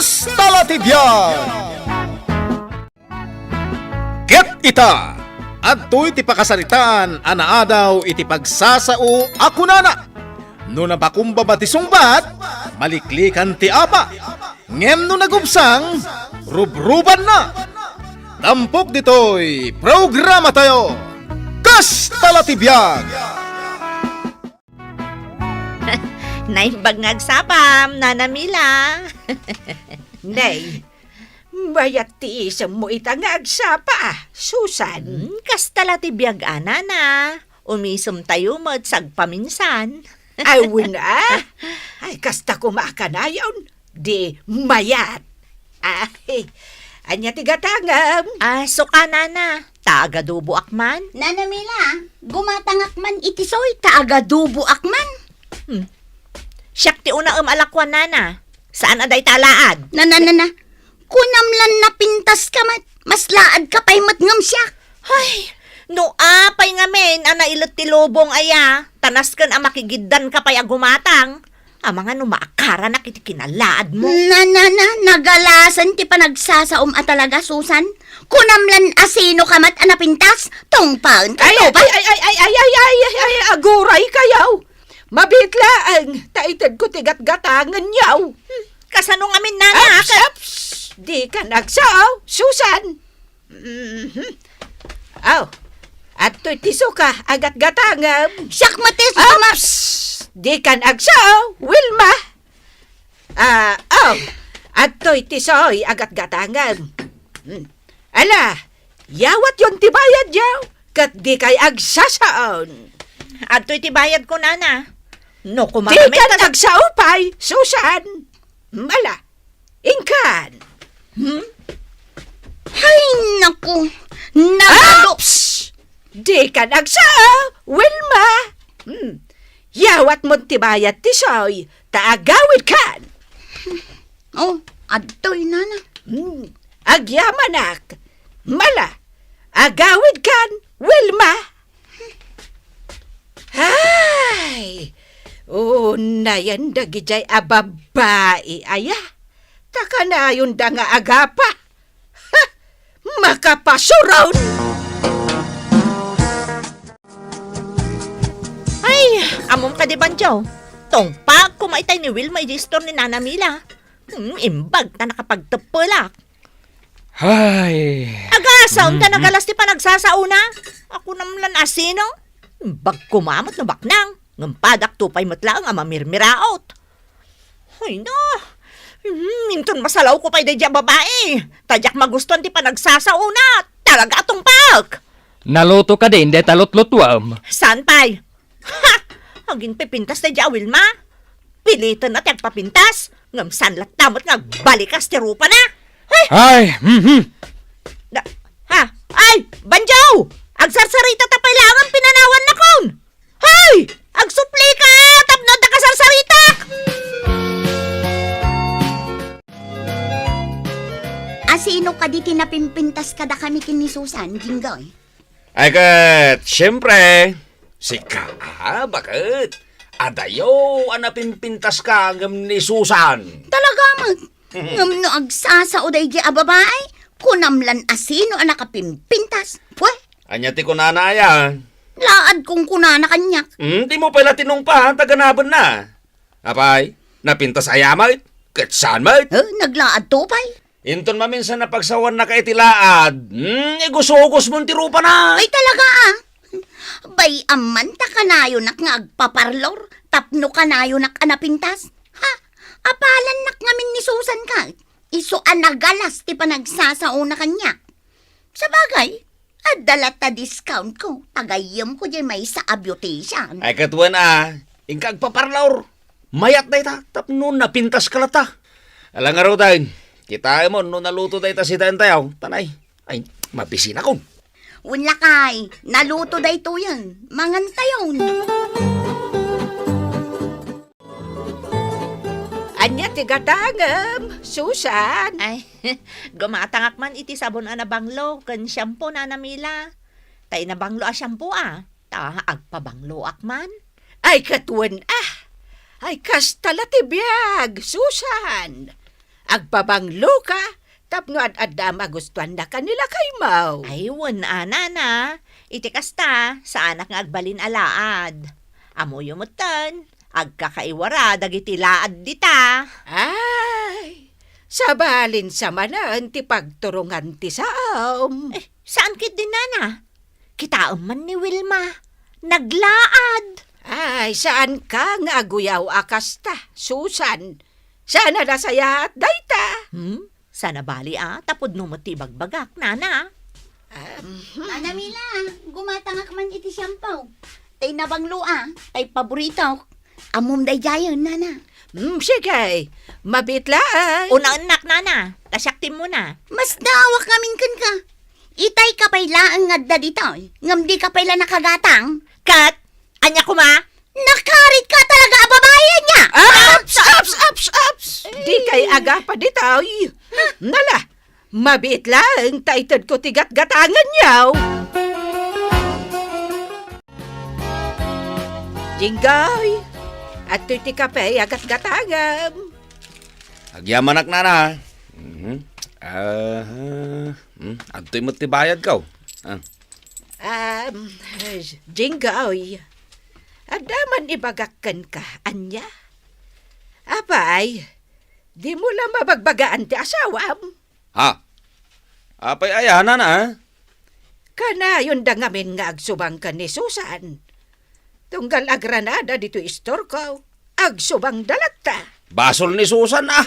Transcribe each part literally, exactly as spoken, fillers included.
Kasta la ti biag! Ket ita, adtoy ti pakasaritaan a naadaw iti pagsasao a kunana, "No napakumbaba ti sungbat, maliklikan ti apa, ngem no nagubsang, rubrubanna." Tampok ditoy programatayo, Kasta la ti biag! Naimbag nga agsapam, Nana Mila. Nay, mayat ti isemmo ita nga agsapa, Susan. Hmm, kasta la ti biag a, Nana. Umisemtayo met sagpaminsan. Ay, wen a. Ay, kasta koma a kanayon. Di mayat. Ay, ania ti gatangem? Ah, suka, Nana. Ta agaduboak man. Nana Mila, gumatangak man iti soy ta agaduboak man. Hmm. Siak ti unaem a lakuan, Nana. Saan a dayta a laad? Nana, nana. Kunam lan napintas ka met. Mas laad ka pay met ngem siak. Ay, no apay ngamin a nailet ti lubong aya, ta nasken a makigiddan ka pay a gumatang. Amangan no maakaranak iti kinalaadmo. Na, na, na, nagalasen ti panagsasaom a talaga, Susan. Kunam lan asino ka met a napintas, tungpaen ka Ay, ay, tupay. ay, ay, ay, ay, ay, ay, ay, ay, aguray kayaw. Mabiit laeng, ta itedko ti gatgatangenyaw. Hmm, kasano ngamin, Nana? Aps, Ka- aps! Di ka nagsao, Susan. Mhm. Aw, adtoy ti suka a gatgatangem. Siak met ti suka, ma- Aps! Di ka nagsao, Wilma. Ah, aw, adtoy ti soy a gatgatangem. Hmm. Ala, yawat yon ti bayad yaw, ket di kay agsasaon. Adtoy ti bayad ko, Nana. No Di kumakamit kan ka agsao pay, Susan. Mala, inkan. Hmm? Ay, naku. Nagado. Aps! Di kan agsao, Wilma. Hmm. Yawat mo ti bayad ti soy, ta agawid kan. Oh, adtoy, Nana. Hmm. Agyamanak. Mala, agawid kan, Wilma. Ay, unayen dagijay a babbai aya. Ta kanayonda nga agapa. Ha! Makapasuron! Ay, ammom kadi, Banjo. Tungpag koma itay ni Wilma iti istor ni Nana Mila. Hmm, imbag ta nakapagteppelak. Ay. Agasam ta Mm-mm. nagalas ti panagsasaona. Ako namlan asino. Imbag koma met no baknang. Ngem padak tupay met laeng a mamirmiraot. Ay na. Hmm, inton masalawko pay daydi a babai. Ta diak magustuan ti panagsasaona. Talaga a tungpag. Naluto ka din, dayta lutlutuam. Saan pay? Ha! Agin pipintas daydi a Wilma? Piliten na ti agpapintas, ngem saan latta met nga agbalikas ti rupana. Ay! Ay, mhm. Da, ha? Ay, Banjo! Agsarsarita ta pay laeng pinanawannakon! Hay! Agsuplika tapno adda kasarsaritak! Asino kadi ti napimpintas kadakami ken ni Susan, Jinggoy? Ay ket, siempre, sika, ah, baket. Adayo a napimpintas ka ngem ni Susan. Talaga met. Ngem no agsasao daydi a babai, kunam lan asino a nakapimpintas. Pwe? Ania ti kunana aya? Laad kong kunana kaniak. Hmm, dimo pay la tinungpa, ta ganabenna. Apay, napintas aya met? Ket saan met? Eh, naglaadto pay. Inton maminsan a pagsawanna ka iti laad, hmm, igusugos mon ti rupana. Ay, talaga, ah. Bay-am man ta kanayonak nga agpaparlor tapno kanayonak a napintas. Ha? Apalannak ngamin ni Susan ka. Isu a nagalas ti panagsasaona kaniak. Sabagay, adda latta discount ko, ta gayyemko diay maysa a beautician. Ay, ket wen a, inka agpaparlor. Mayat dayta, tapno napintas ka latta. Ala ngaruden, kitaem no naluto dayta sitaentayo, tanay. Ay, mabisinakon. Wen lakay, naluto daytoyen, mangantayon. Ania ti gatangem, Susan? Ay, gumatangak man iti sabon a nabanglo ken shampoo, Nana Mila. Tay nabanglo a shampoo, ah. Ta agpabangloak man. Ay, ket wen, ah. Ay, kasta la ti biag, Susan. Agbabangloka tapno ad-adda a magustuannaka ni lakaymo. Ay, wen a, nana. Iti kasta, saanak nga agbalin a laad. Ammoyo metten, agkakaiwara dagiti laad dita. Ay, sabalin sa manen ti pagturongan ti saom. Eh, saan ketdin, nana? Kitaem man ni Wilma. Naglaad. Ay, saanka nga aguyaw a kasta, Susan. Saan a nasayaat dayta? Hmm? Saan a bali a, ta pudno met ti ibagbagak, nana. Um, Nana Mila, gumatangak man iti siampaw. Tay nabanglo a, tay paborito. Ammom daydiayen, nana. Hmm, sige. Mabiit laeng. Unaennak, nana. Ta siak ti immuna. Masdaawak ngamin kenka. Itayka pay laeng nga adda ditoy, ngem dika pay la nakagatang. Ket, ania koma? Nakaritka talaga a babai, ania? Ups, ups, ups, ups! Dikay agapa ditoy. Nala, mabiit laeng ta itedko ti gatgatangenyo. Jinggoy, adtoy ti kape a gatgatangem. Agyamanak, nana. Mhm. Ah, hmm, adtoy met ti bayadko. Ah. Um, Jinggoy, adda man ibagak kenka, ania? Apay, dimo la mabagbagaan ti asawam? Ha? Apay aya, nana? Kanayonda ngamin nga agsubang ken ni Susan. Tunggal agranada ditoy istorko, agsubangda latta. Basol ni Susan, a.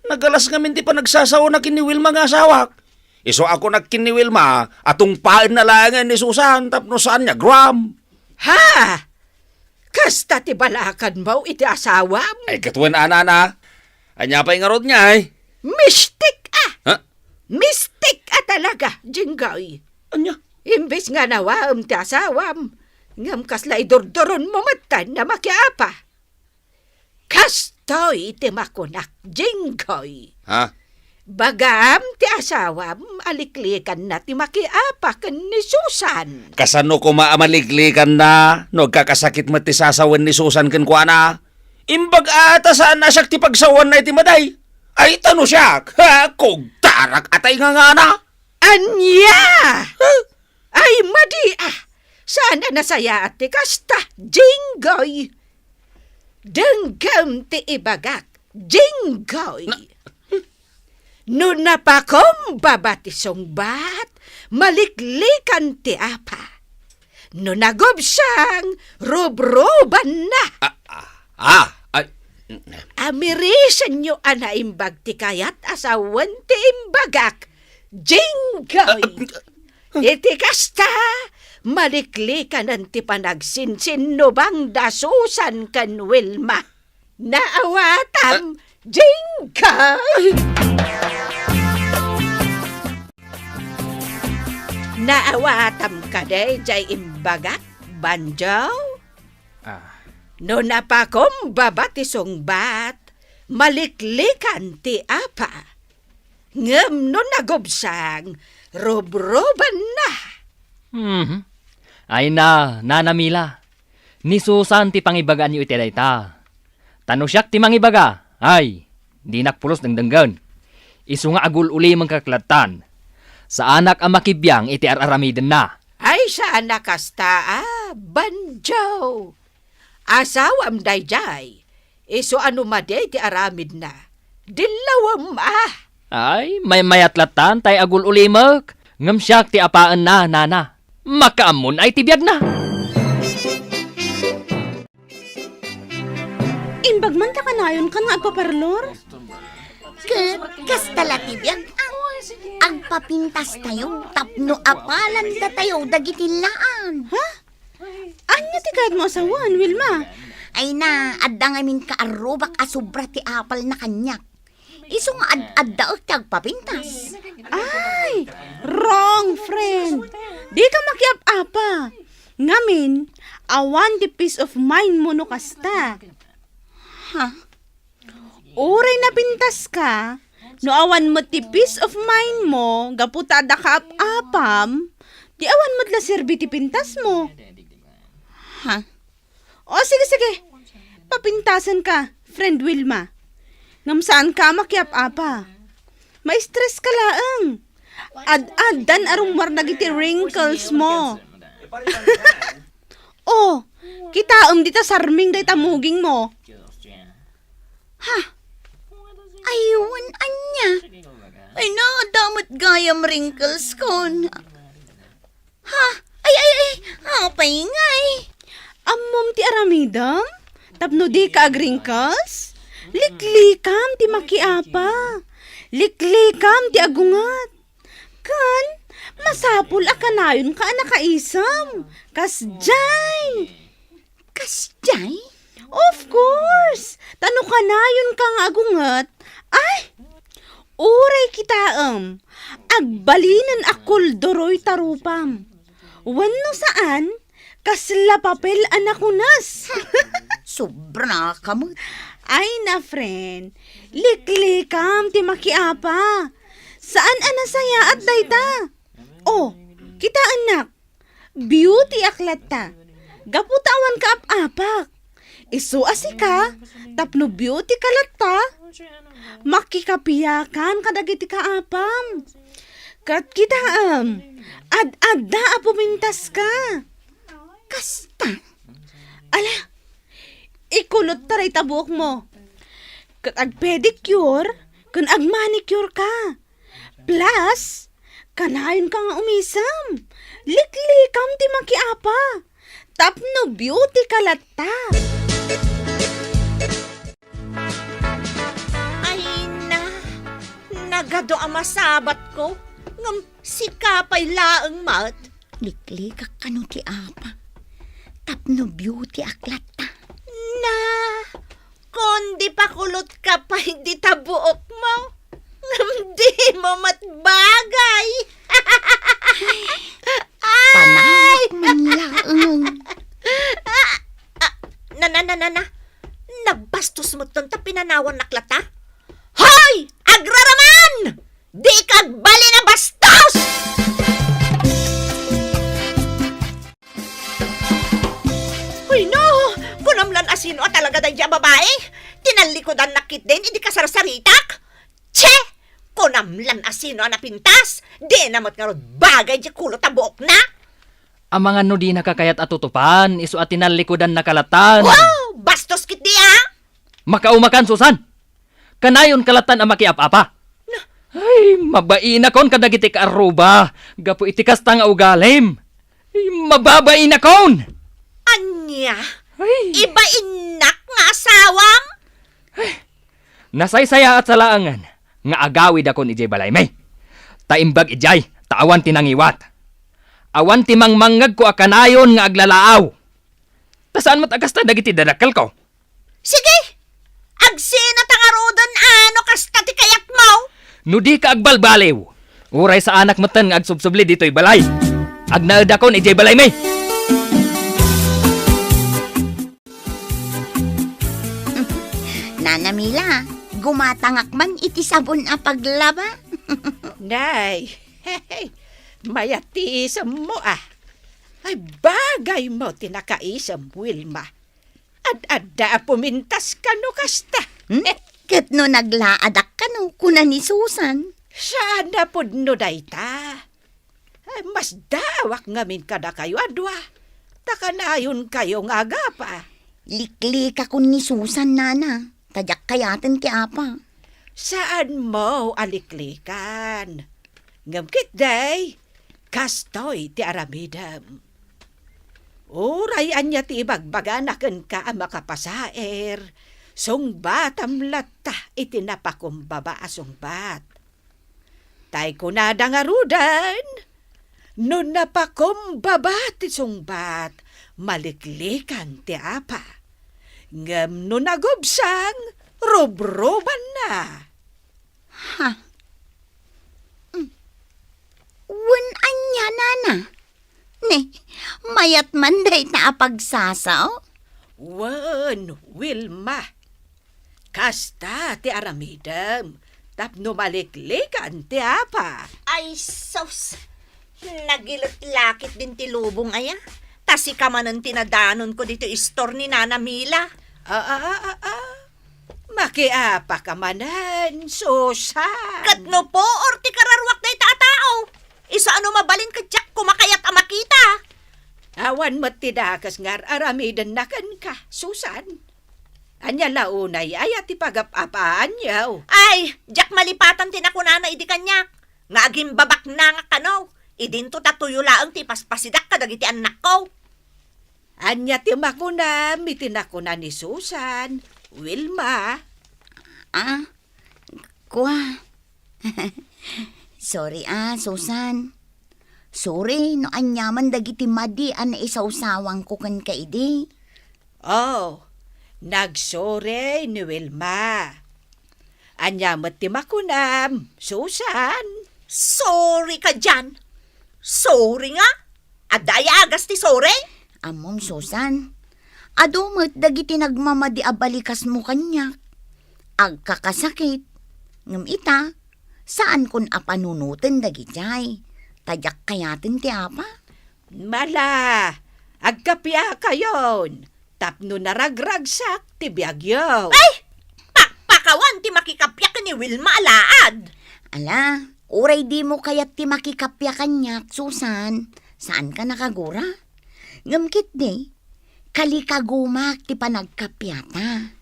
Nagalas ngamin ti panagsasaona ken ni Wilma nga asawak. Isu a kunak ken ni Wilma a tungpaenna laengen ni Susan tapno saan nga agram. Ha? Kasta ti balakanmo iti asawam? Ay, ket wen a, nana. Ania pay ngarud ngay? Mistik a! Ha? Mistik a talaga, Jinggoy. Ania? Imbes nga nawaem ti asawam, ngem kasla idurduronmo metten a makiapa. Kastoy ti makunak, Jinggoy. Ha? Bagaam ti asawam a liklikanna ti makiapa ken ni Susan. Kasano koma a maliklikanna no agkakasakit met ti sasawen ni Susan kenkuana? Imbag a ta saan a siak ti pagsawanna iti maday. Ay, ta no siak, ha, kugtarak a tay ngangana. Ania? Huh? Ay, madi a! Saan a nasayaat ti kasta, Jinggoy? Denggem ti ibagak, Jinggoy. Na- No napakumbaba ti sungbat, maliklikan ti apa. No nagubsang, rubrubanna. Ah, ah, ah, ay. Amirisenyo a naimbag ti kayat a sawen ti imbagak, Jinggoy. Ah, ah. Iti kasta, maliklikanen ti panagsinsinnubangda Susan ken Wilma. Naawatam, Jinggoy! Naawatam kadi jay imbagak, Banjo? Ah. No napakumbaba ti sungbat, maliklikan ti apa. Ngem no nagubsang, rubrubanna. Mhm. Ay na, Nana Mila. Ni Susan ti pangibagaanyo iti dayta. Ta no siak ti mangibaga, ay, dinak pulos dengdenggen. Isu nga agul-ulimenka lattan. Saanak a makibiang iti ar-aramidenna. Ay, saan a kasta a, Banjo. Asawam daydiay. Isu a no madi ti aramidna, dillawem a. Ay, maymayat lattan tay agul-ulimek. Ngem siak ti apaenna, nana. Makaammon ay ti biagna. Imbag man ta kanayon kan nga agpaparlor? Ket kasta la ti biag, a. Agpapintastayo tapno apalanda tayo dagiti laad. Ha? Ania ti kayatmo a sawen, Wilma? Ay na, adda ngamin kaarrubak a sobra ti apalna kaniak. Isu nga ad-addaek ti agpapintas. Ay, wrong, friend. Dika makiap-apa. Ngamin, awan ti peace of mind mo no kasta. Ha? Uray napintaska, no awan met ti peace of mind mo gapu ta adda kaap-apam, di awan met la serbi ti pintasmo. Ha? O, sige, sige. Papintasenka, friend Wilma. Ngem saanka a makiap-apa. Ma-stress ka laeng. Ad-addan a rummuar dagiti wrinkles mo. Oh, kitaem dita sarming dayta muging mo. Ha? Ay, wen ania? Ay, na, adda met gayam wrinkles kon. Ha? Ay, ay, ay, apay ngay? Ammom ti aramidem? Tapno dika ag-wrinkles? Liklikam ti makiapa. Liklikam ti agunget. Ken, masapul a kanayonka a nakaisem. Kasdiay. Kasdiay? Of course! Ta no kanayonka nga agunget, ay! Uray kitaem, agbalinen a kulduroy ta rupam. Wenno saan, kasla papel a nakunes. Sobra ka met. Ay na, friend. Liklikam ti makiapa. Saan a nasayaat dayta? Oh, kitaennak. Beauty ak latta. Gapu ta awan kaap-apak. Isu a sika, tapno beauty ka latta, makikapiakan kadagiti kaapam. Ket kitaem, ad-adda a pumintas ka. Kasta? Ala, ikulot ta dayta buok mo. Ket agpedicure, ken agmanicure ka. Plus, kanayonka nga umisem. Liklikam ti makiapa. Tapno beauty ka latta. Ay na, nagadu a masabatko, ngem sika pay laeng met. Liklikak kano ti apa. Tapno beauty ak latta. Na, kundi pakulotka pay dita buokmo. Ngem dimo met bagay. Ay! Panawak man laeng. Ah, ah, na, na, na, na, na. Nagbastos met ton ta pinanawannak latta? Hoy! Agraraman! Dika agbalin a bastos! Hoy, no! Kunam lan a sino a talaga daydiay a babai? Tinallikudannak ketdin idi kasarsaritak? Che! Kunam lan a sino a napintas? Dina met ngarud bagay diay kulot a buokna? Amangan no dinaka kayat a tutupan, isu a tinallikudannaka latan. Wow! Bastos ketdi, a! Makaumakan, Susan! Kanayonka latan a makiap-apa. Na- Ay, mabainakon kadagiti kaarruba gapu iti kasta nga ugalim. Ay, mababainakon! Ania? Ay. Ibainnak nga asawam? Ay, nasaysayaat sa laengen nga agawidakon idiay balaymi. Ta imbag idiay, ta awan ti nangiwat. Awan ti mangmangngegko a kanayon nga aglalaaw. Ta saan met a kasta dagiti dadakkelko. Sige! Agsinata ngaruden a no kasta ti kayatmo! No dika agbalbaliw, uray saanak metten nga agsubsubli ditoy balay. Agnaedakon idiay balaymi! Nana Mila, gumatangak man iti sabon a paglaba. Nay, mayat ti isemmo, a. Ay, bagaymo ti nakaisem, Wilma. Ad-adda a pumintas kano kasta. Hmm? Ket no naglaadak kano, kuna ni Susan. Saan a pudno dayta. Ay, masdaawak ngamin kadakayo a dua. Ta kanayonkayo nga agapa. Liklikakon ni Susan, nana, ta diak kayaten ti apa. Saanmo a liklikan. Ngem ketdi, kastoy ti aramidem. Uray ania ti ibagbagana kenka a makapasaer, sungbatam latta iti napakumbaba a sungbat. Tay kunada ngaruden, no napakumbaba ti sungbat, maliklikan ti apa. Ngem no nagubsang, rubrubanna. Ha? Mm. Wen ania, nana? Ne, mayat man dayta a pagsasao? Wen, Wilma. Kasta ti aramidem tapno maliklikan ti apa. Ay, sus! Nagilet la ketdin ti lubong aya. Ta sika manen ti nadanonko ditoy istor ni Nana Mila. Ah, ah, ah, ah, ah. Pakiapaka manen, Susan. Ket no puor ti kararuak dayta a tao, isu a no mabalin ket diak koma kayat a makita. Awan met ti dakes nga ar-aramidenna kenka, Susan. Ania la unay aya ti pagap-apaanyo? Ay, diak malipatan ti nakunana idi kaniak, nga agimbabaknangak kano, idinto ta tuyo laeng ti ipaspasidak kadagiti annakko. Ania ti makunam iti nakuna ni Susan, Wilma? Ah, kua. Sorry, ah, Susan. Sorry no aniaman dagiti madi a naisawsawangko kenka idi. Oh, nagsorry ni Wilma. Ania met ti makunam, Susan? Sorry kadian. Sorry nga? Adda aya agas ti sorry? Ammom, Susan, adu met dagiti nagmamadi a balikasmo kaniak. Agkakasakit. Ngem ita, saankon a panunoten dagijay. Ta diak kayaten ti apa. Mala, agkapiakayon tapno naragragsak ti biagyo. Ay! Pakpakawan ti makikapiak ni Wilma a laad! Ala, uray dimo kayat ti makikapiak kaniak, Susan, saanka nakagura. Ngem ketdi, kalikagumak ti panagkapiata.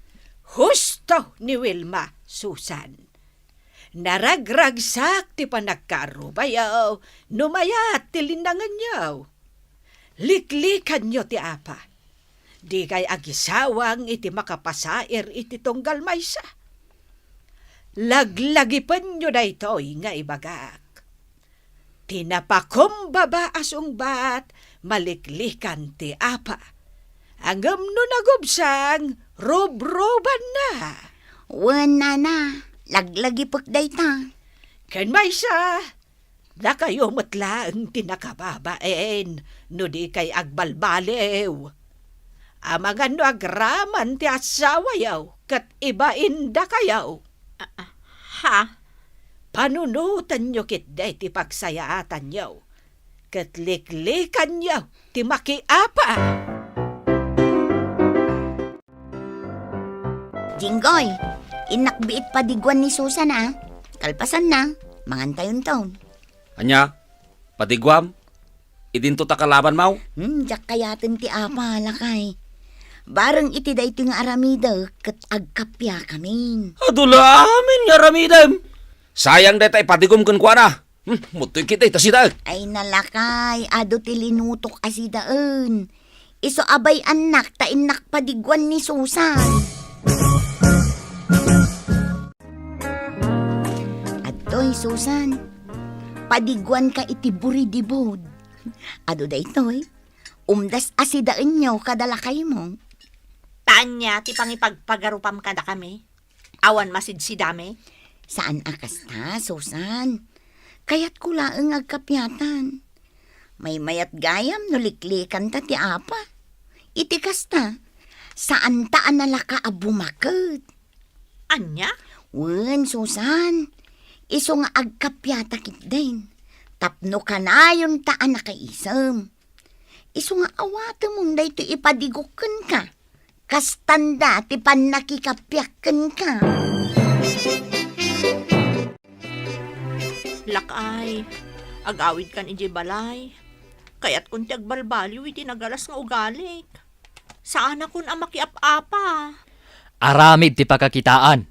Husto ni Wilma, Susan. Naragragsak ti panagkaarrubayo no mayat ti linnangenyo. Liklikanyo ti apa. Dikay agisawang iti makapasair iti tunggal maysa. Laglagipenyo daytoy nga ibagak. Ti napakumbaba a sungbat, maliklikan ti apa. Ngem no nagubsang, rubrubanna. Wen, nana, laglagipek dayta. Ken maysa, dakayo met laeng ti nakababain no dikay agbalbaliw. Amangan no agraman ti assawayo ket ibain dakayo. Ah, ah, ha? Panunotenyo ketdi ti pagsayaatanyo, ket liklikanyo ti makiapa. Jinggoy, innak biit padiguan ni Susan, a. Kalpasanna, mangantayonton. Ania? Padiguam? Idinto ta kalabanmo? Hmm, diak kayaten ti apa, lakay. Bareng iti daytoy nga aramidek ket agkapiakamin. Adu la amin nga aramidem. Sayang dayta ipadigom kenkuana. Hmm, muttoy kita ita sidaek. Ay, nalakay, adu ti linutok a sidaen. Isu a bay-annak ta innak padiguan ni Susan. Adtoy, Susan, padiguanka iti buridibud. Adu daytoy, umdas a sidaenyo kada lakaymo. Ta ania ti pangipagpagarupam kadakami? Awan masidsidami? Saan a kasta, Susan. Kayatko laeng agkapiatan. Maymayat gayam no liklikanta ti apa. Iti kasta, saanta a nalaka a bumaket. Ania? Wen, Susan, isu nga agkapiata ketdin. Tapno kanayonta a nakaisem. Isu nga awatemon daytoy ipadigok kenka. Kastanda ti pannakikapiak kenka. Lakay, agawidkan idiay balay. Kayatkon ti agbalbaliw iti nagalas nga ugalik. Saanakon a makiap-apa. Aramid ti pakakitaan.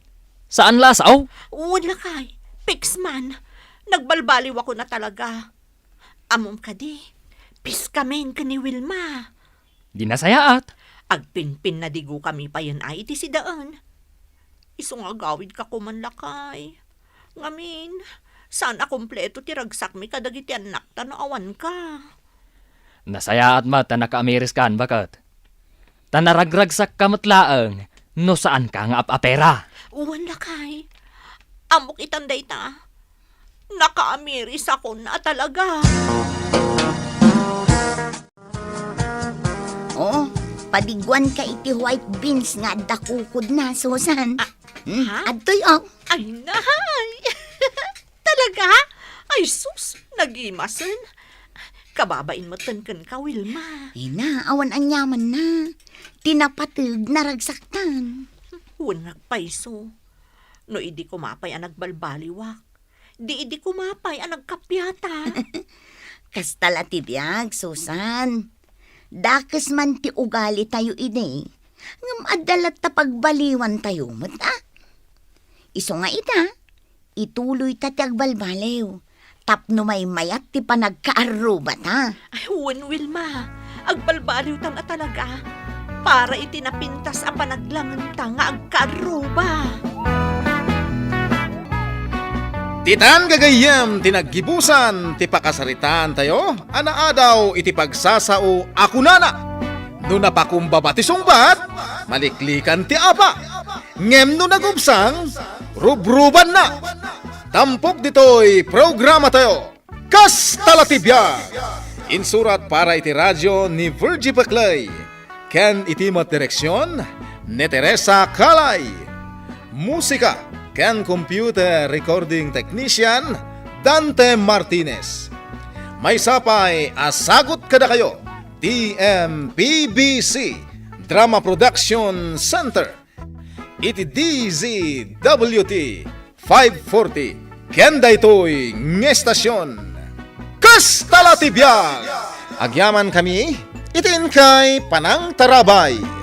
Saan la a sao? Wen, lakay. Piksman. Nagbalbaliwakon a talaga. Ammom kadi, piskamin ken ni Wilma. Di nasayaat. Agpinpinnadigo kami payen ay iti sidaen. Isu nga agawidka koman, lakay. Ngamin, saan a kompleto ti ragsakmi kadagiti annakta no awanka. Nasayaat met ta nakaamiriskan, baket. Ta naragragsakka met laeng no saanka nga ap-apera. Wen, lakay. Ammok itan dayta. Nakaamirisakon a talaga. Oo, padiguanka iti white beans nga adda kukodna, Susan. Ah, hmm, ha? Adtoy, oh. Ay, nahay! Talaga? Ay, sus, nagimasen. Kababain metten kenka, Wilma. Ina, awan aniamanna. Ti napateg, naragsaktan. Wen nagpayso. No idi koma pay a nagbalbaliwak, di idi koma pay a nagkapiata. Kasta la ti biag, Susan. Dakes man ti ugalitayo idi, ngem adda latta pagbaliwantayo met, a? Isu nga ita, ituloyta ti agbalbaliw tapno maymayat ti panagkaarrubata. Ay, wen, Wilma. Agbalbaliwtan a talaga para iti napintas a panaglangenta nga agkaarruba. Ditan gagayyem ti naggibusan ti pakasaritaantayo a naadaw iti pagsasao a kunana, "No napakumbaba ti sungbat, maliklikan ti apa. Ngem no nagubsang, rubrubanna." Tampok ditoy programatayo, Kasta la ti biag! Insurat para iti radio ni Virgie Paclay, ken iti met direksion ni Teresa Calay. Musika ken computer recording technician, Dante Martinez. Maysa pay a sagut kadakayo ti M P B C Drama Production Center iti D Z W T five forty, ken daytoy nga estasion. Kasta la ti biag! Agyamankami iti inkay panangtarabay.